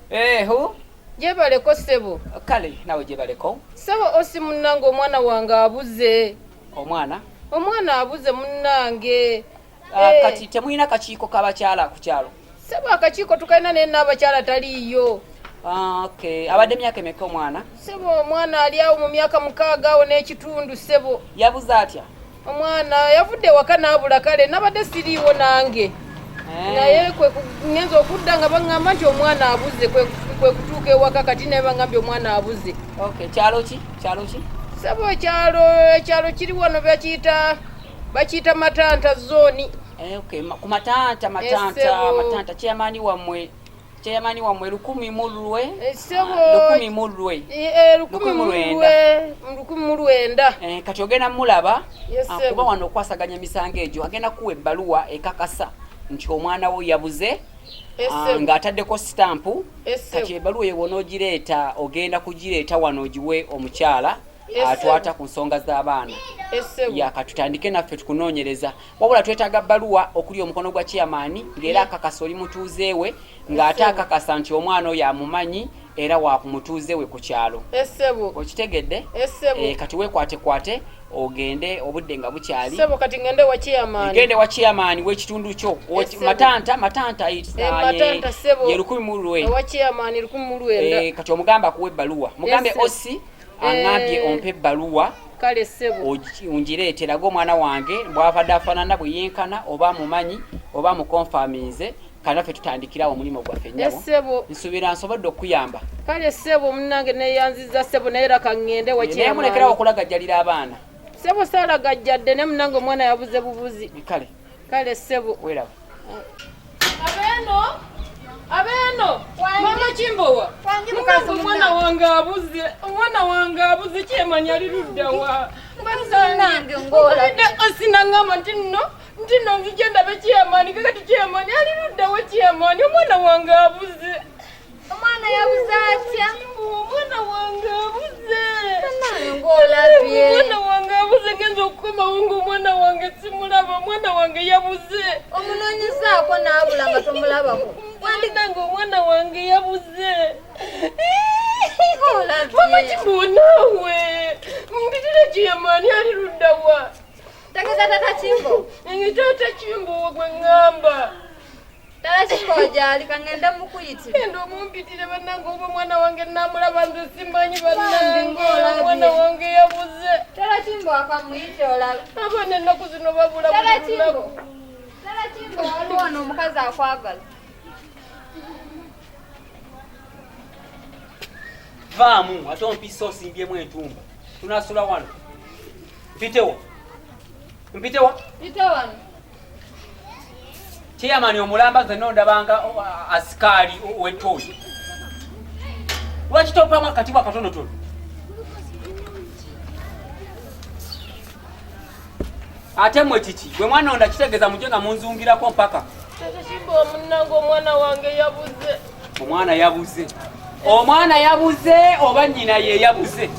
Ehu. Gyebaleko ssebo. Kale nawe gyebaleko. Ssebo osi munnange omwana wange abuze. Omwana? Omwana abuze munnange. Ah, eh. Kati temulina kakiiko k'abakyala ku kyalo? Ssebo akakiiko tukalina naye n'abakyala taliiyo. Ah, okay. Abadde myaka emeka omwana? Ssebo omwana ali awo mu myaka 6 awo n'ekitundu ssebo. Yabuze atya? Omwana yavudde ewaka n'abula kale nabadde siriiwo nange. Eh. Naye kwe ngenza okudda nga baŋŋamba nti omwana abuze kwe kutuuka ewaka kati naye baŋŋambye omwana abuze. Okay, kyalo ki? Kyalo ki? Ssebo ekyalo kiri wano bakiyita Matanta zone. Eh, okay, ku Matanta, Matanta, Ssebo. Matanta, chairman wammwe. Chairman wammwe 10 mu lwe. Eh, ssebo. 10 mu lwe. Eh, lukumi Lukumi mu mu lwe, 1900. Eh, kati ogenda mulaba, Yes, ah, ssebo. kuba wano okwasaganya emisango egyo agenda kuwa ebbaluwa ekakasa nti omwana wo yabuze, Yes, ah, ssebo. ng'ataddeko sitampu. Yes, ssebo. Kati ebbaluwa eyo bw'onoogireeta ogenda kugireeta wano ogiwe omukyala Yes, atwata ssebo. ku nsonga z'abaana. Yes, ssebo. Ya, katutandike naffe tukunoonyereza. Wabula twetaaga bbaluwa okuli omukono gwa chairman ng'era akakasa oli mutuuze we, ng'ate Ssebo. akakasa nti omwana oyo amumanyi era wa ku mutuuze we ku kyalo. Yes, ssebo. Okitegedde? Yes, ssebo. Eh, kati weekwatekwate ogende obudde nga bukyali. Ssebo kati ngende wa chairman. Gende wa chairman w'ekitundu kyo. Yes, ssebo. Matanta, Matanta, it's, Eh, ah, Matanta, ssebo. ye 10 mu lwe. Ewa chairman 1900. Eh, kati omugamba akuwe ebbaluwa. Mugambe Yes, ssebo. Osi aŋŋambye Eh. ompe ebbaluwa. Kale ssebo. Ongireete eraga omwana wange bw'avadde afaanana bwe yenkana oba amumanyi oba amukonfaminze kale naffe tutandikirawo omulimu gwaffe nnyabo. Yes, ssebo. Nsuubira nsobodde okukuyamba. Kale ssebo munnange neeyanzizza ssebo naye era ka ŋŋende wa Naye chairman. mulekerawo okulagajjalira abaana. Ssebo saalagajjadde ne munnange omwana yabuze bubuzi. Kale. Kale ssebo. Weeraba. Abeeno, abeeno, mama Kimbowa. Wangi Munnange mukazi omwana munnange. wange abuze, omwana wange abuze chairman ali ludda wa? Munnange ng'olabye. Nkubidde osi n'aŋŋamba nti nno, nti nno nzije ndabe chairman, kakati chairman ali ludda wa chairman, omwana wange abuze. Omwana yabuze atya? Omwana wange abuze. Munnange ng'olabye. Omwana wange abuze, ngenza okukomawo ng'omwana wange simulaba, omwana wange yabuze. Omunoonyezaako n'abula nga tomulabako. Munnange omwana wange yabuze. Ng'olabye. Mama Kimbowa naawe, mpitire chairman ali ludda wa? Tegeeza Taata Kimbowa. Taata Kimbowa gwe ŋŋamba. Taata Kimbowa gy'ali, ka ŋŋende mukuyitire. Genda omumpitire bannange oba omwana wange naamulaba nze simanyi bannange. Bambi ng'olabye. Omwana wange yabuze. Taata Kimbowa kamuyite olabe. Abaana ennaku zino babula buli Taata Kimbowa. lunaku. Taata Kimbowa waliwo wano omukazi akwagala. Vaamu ate ompisa osimbyemu entumba. Tunaasula wano. Mpitewa. Mpitewa. Mpite wano. Chairman omulamba nze nondabanga asikaali w'ettooyi. Lwaki tompamu akatibwa akatonotono? Ate mmwe kiki? Bwe mwanonda kitegeeza mujje nga munzungirako mpaka. Taata Kimbowa munnange omwana wange yabuze. Omwana yabuze. Omwana yabuze oba nnyina ye yabuze?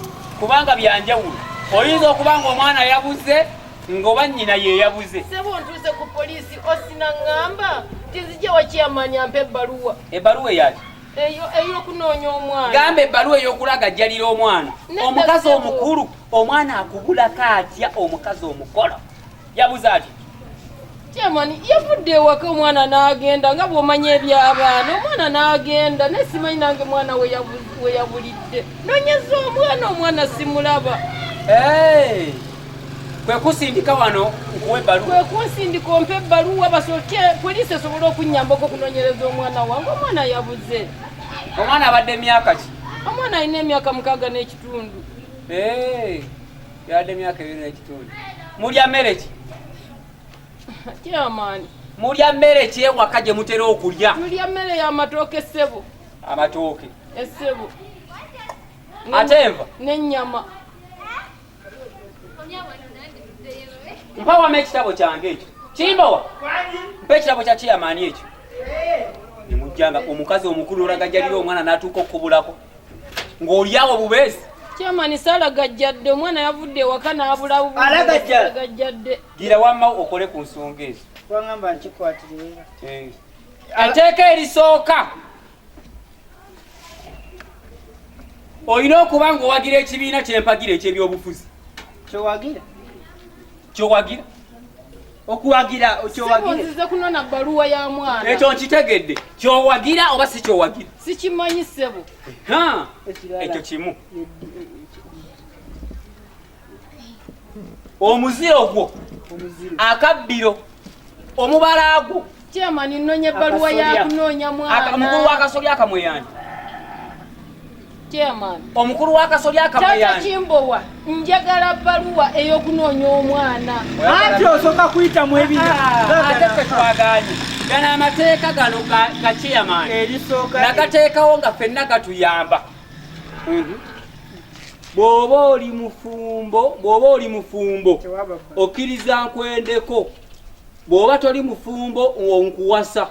Kubanga bya njawulo. Oyinza okuba nga omwana yabuze ng'oba nnyina ye yabuze. Ssebo ntuuse ku poliisi osi n'aŋŋamba nti nzije wa chairman ampe ebbaluwa. Ebbaluwa eyaki? Eyo ey'okunoonya omwana. Gamba ebbaluwa ey'okulagajjalira omwana. Nedda Omukazi ssebo. omukulu, omwana akubulako atya omukazi omukolo? Yabuze atya? Chairman yavudde ewaka omwana n'agenda nga bw'omanya eby'abaana, omwana n'agenda naye simanyi nange mwana we yabulidde. Noonyeza omwana, omwana simulaba. Hey! Kwe kusindika wano nkuwe ebbaluwa. Kwe kunsindika ompe ebbaluwa basooke poliisi esobole okunnyambako okunoonyereza omwana wange, omwana yabuze. Omwana abadde emyaka ki? Omwana alina emyaka 6 n'ekitundu. Hey! Yabadde emyaka 2 n'ekitundu. Mulya mmere ki? Chairman. Mulya mmere ki ewaka gye mutera okulya? Tulya mmere y'amatooke ssebo. Amatooke. Essebo. Ate enva? N'ennyama. Mpa wama ekitabo kyange ekyo. Kimbowa. Mpa ekitabo kya chairman ekyo. Ne mujjanga omukazi omukulu olagajjalira omwana n'atuuka okukubulako. Ng'olyawo bubeezi. Chairman saalagajjadde, omwana yavudde ewaka n'abula bubuzi. Alagajjala. Alagajjadde. Gira wamma okole ku nsonga ezo. Wangamba nkikwatirira. Etteeka erisooka Olina okuba ng'owagira ekibiina kyempagira ekyebyobufuzi. Kyowagira? Kyowagira? Okuwagira kyowagira. Nzize kunona bbaluwa ya mwana. Ekyo nkitegedde. Kyowagira oba si kyowagira? Sikimanyi ssebo. Ekyo kimu. Omuziro gwo, akabbiro, omubala gwo. Chairman nnonye ebbaluwa ya kunoonya mwana. Omukulu w'akasolya akamweyani. Chairman. Omukulu w'akasolya akamweyani. Taata Kimbowa, njagala bbaluwa ey'okunoonya omwana. Anti osooka kuyitamu ebina. Ate ffe twagaanye. Gano amateeka gano ga chairman. Erisooka. Nagateekawo nga ffenna gatuyamba. Bw'oba oli mufumbo, bw'oba oli mufumbo, okkiriza nkwendeko. Bw'oba toli mufumbo, onkuwasa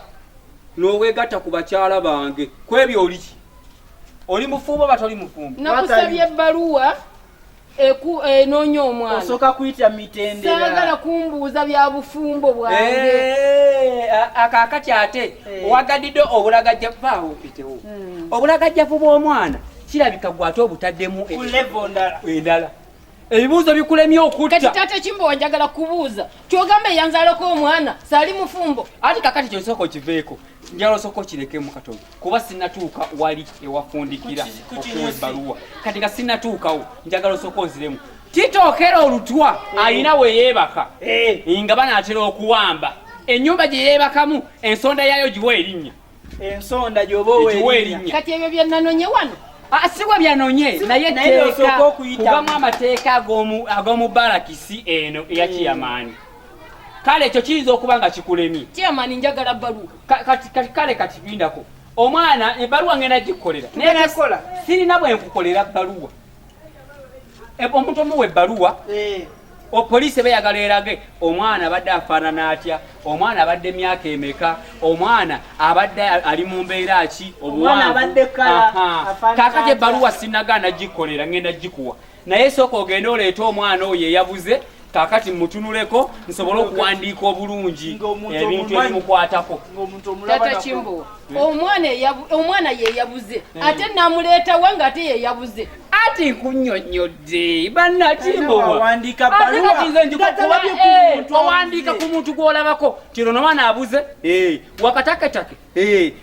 n'oweegatta ku bakyala bange. Kwebyo oli ki? Oli mufumbo oba toli mufumbo? Nakusabye ebbaluwa enoonya omwana. Osooka kuyita mitendera. Saagala kumbuuza bya bufumbo bwange. Akaakati ate owagadidde obulagajjavu, vaawo mpitewo. Obulagajjavu bw'omwana kirabika gwe ate obutaddemu endala. Ebibuuzo bikulemye okutta. Kati taata Kimbowa njagala kubuuza. Ky'ogamba eyanzaalako omwana saali mufumbo? Ati kakati ky'osooka okiveeko. Njagala osooka okirekemu katono kuba sinnatuuka wali ewafundikira okuwa ebbaluwa. Kati nga sinnatuukawo njagala osooka onziremu. Titookera olutwa alina we yeebaka nga banaatera okuwamba. Ennyumba gye yeebakamu ensonda yaayo giwa erinnya. Ensonda gy'oba owa erinnya. Kati ebyo bye nanonye wano? Si bwe byanonye, naye teeka kubamu amateeka ag'omu balakisi eno eya chairman. Kale ekyo kiyinza okuba nga kikulemye. Chairman njagala bbaluwa. Kale kati bindako. Omwana ebbaluwa ngenda gikukolera. Naye sirina bwe nkukolera bbaluwa. Omuntu omuwa ebbaluwa, poliisi eba eyagala erage omwana abadde afaanana atya, omwana abadde emyaka emeka, omwana abadde ali mu mbeera ki, obuwanvu. Kaakati ebbaluwa sinnagaana gikolera, ngenda gikuwa. Naye sooka ogende oleete omwana oyo eyabuze, kaakati mutunuleko nsobole okuwandiika obulungi ebintu ebimukwatako. Taata Kimbowa, omwana ye yabuze ate namuleetawa ng'ate ye yabuze. Ati nkunnyonnyodde banna Kimbowa. Owandiika ku muntu gw'olabako nti ono omwana abuze, wakataketake,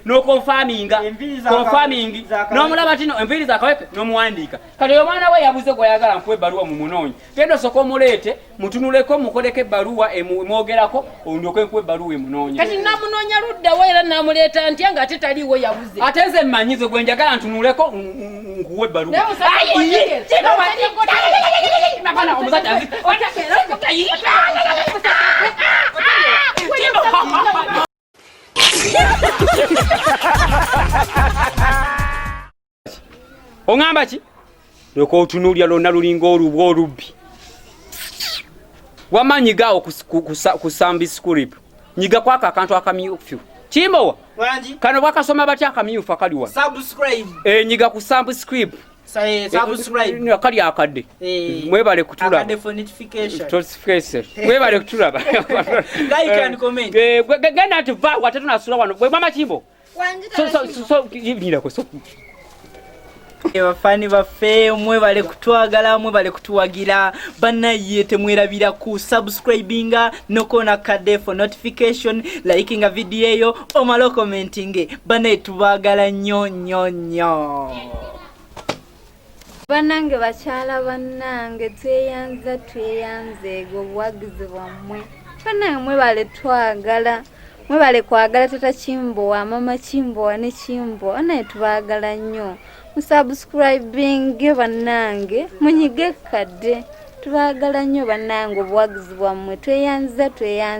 n'okonfaminga, konfamingi, n'omulaba tino enviiri zakaweke n'omuwandiika. Kati oyo omwana we yabuze gw'oyagala nkuwa ebbaluwa mumunoonye. Genda osooka omuleete, mutunuleko, mukoleko ebbaluwa emwogerako, ondyoke nkuwa ebbaluwa emunoonya. Kati namunoonya luddawo era namuleeta ntya ng'ate taliiwo yabuze? Ate nze mmanyize gwe njagala ntunuleko nkuwa ebbaluwa. Oŋŋamba ki? Leka otunuulira lwonna lulinga olubwa olubbi. Wamma nyiga ku subscribe. Nyiga kwako akantu akamyufu. Kimbowa? Kano bwakasoma batya akamyufu akali wano? Subscribe. Nyiga ku subscribe. Subscribe. Akali akadde. Mwebale kutulaba. Akadde for notification. Notification. Mwebale kutulaba. Like and comment. Genda ati va ate tunasula wano. Gwe mama Kimbo. So. Abafaani baffe mwebale kutwagala, mwebale kutuwagira. Bannaye temwerabira ku subscribinga nokona kadde for notification, likinga video eyo, omala commentinge. Bannaye tubaagala nnyo nnyo nnyo. Bannange bakyala bannange tweyanza tweyanzeege obuwagizi bwammwe. Bannange mwebale twagala. Mwebale kwagala Tata Kimbowa, Mama Kimbowa ne Kimbowa. Bannange tubaagala nnyo. Musubscribinge bannange, munyige kadde. Tubaagala nnyo bannange obuwagizi bwammwe. Tweyanza tweyanze.